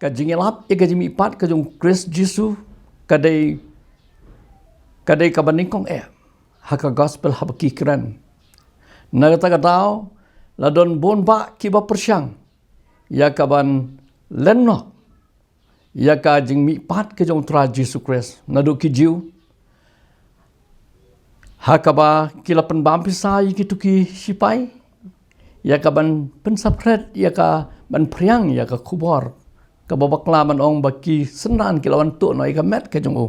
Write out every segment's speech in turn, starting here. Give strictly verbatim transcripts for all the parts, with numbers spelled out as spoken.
ka jingïalap ïa ka jingmihpat ka jong Khrist Jisu ka dei, ka dei kaba nyngkong eh ha ka gospel haba ki kren. Na kata ka daw la don bun bah kiba pyrshang ïa kaban len noh ïa ka jingmihpat ka jong U Trai Jisu Khrist. Naduh ki Jiw ha kaba ki la pynbam pisa ïa kitu ki sipai ïa kaban pynsaphriang ïa kaban phriang ïa ka khubor kaba bakla ban ong ba ki synran ki la wan tuh noh ïa ka met ka jong u.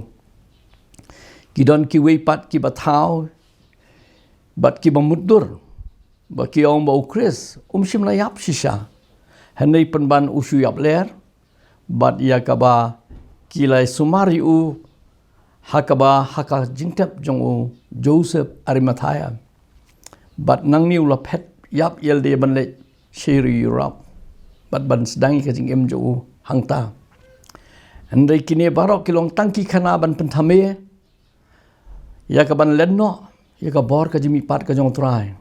Ki don kiwei pat kiba thaw bad kiba mutdur ba ki ong ba U Khrist um shym la ïap shisha, hynrei pynban u shu ïap ler. Bad ïa kaba ki la sumar ïa u ha kaba ha ka jingtep jong u Joseph Arimathea. Bad nangne u la phet ïap ïalade ban leit sha ri Europe bad ban sdang ïa ka jingim jong u hangta. Hynrei kine baroh ki long tang ki khana ban pynthame ïa kaban len noh ïa ka bor ka jingmihpat ka jong U Trai.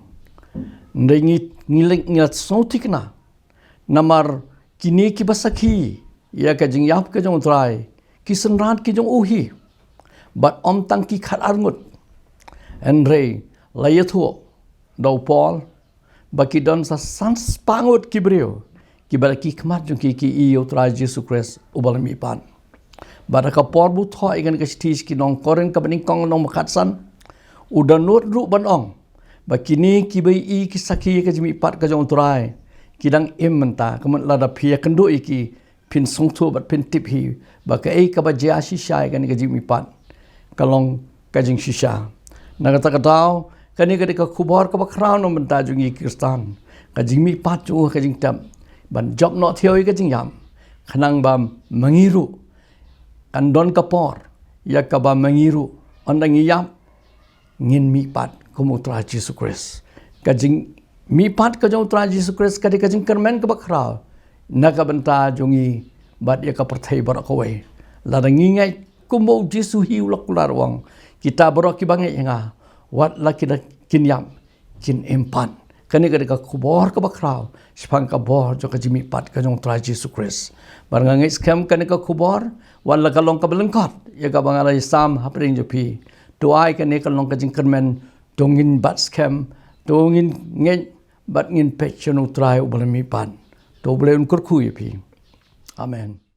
Hynrei ngi, ngi leh ngi la sngewthikna namar kine kiba sakhi ïa ka jingïap ka jong U Trai ki synran ki jong u hi. Bad ym tang ki khatar ngut, hynrei la ïathuh da u Paul ba ki don sa san spah ngut ki briew kiba la ki khmat jong ki ki ïohi ïa U Trai Jisu Khrist uba la mihpat. Bad ha ka por ba u thoh ïa kane ka shithi sha ki nong Korinth kaba nyngkong lynnong ba khatsan, u dohnud ruh ban ong ba kine kiba ïohi ki sakhi ïa ka jingmihpat ka jong U Trai ki dang im mynta. Ka mut lada phi ïakynduh ïa ki phin sngewthuh bad phin tip hi ba kaei kaba jia shisha ïa kane ka jingmihpat ka long ka jingshisha. Na kata ka daw kane ka dei ka khubor kaba khraw na ka bynta jong ngi Khristan, ka jingmihpat jong u ha ka jingtep ban jop noh thiah ïa ka jingïap khnang ba ma ngi ruh kan don ka por ïa kaba ma ngi ruh ynda ngi ïap ngin mihpat kum U Trai Jisu Khrist. Ka jingmihpat ka jong U Trai Jisu Khrist ka dei ka jingkyrmen kaba khraw na ka bynta jong ngi bad ïa ka pyrthei baroh kawei. Lada ngi ngeit kumba U Jisu hi u la kular, u ong kita baroh kiba ngeit ha nga wat la kin, kin ïap kin im pat. Kane ka dei ka khubor kaba khraw shaphang ka bor jong ka jingmihpat ka jong U Trai Jisu Khrist. Bad nga ngeit skhem kane ka khubor wat la ka long kaba lyngkot ïa kaba nga la ïasam hapdeng jong phi, to ai kane kan long ka jingkyrmen. To ngin bat skhem, to ngin ngeit bad ngin peit sha U Trai uba la mihpat. To U Blei un kyrkhu ïa phi. Amen.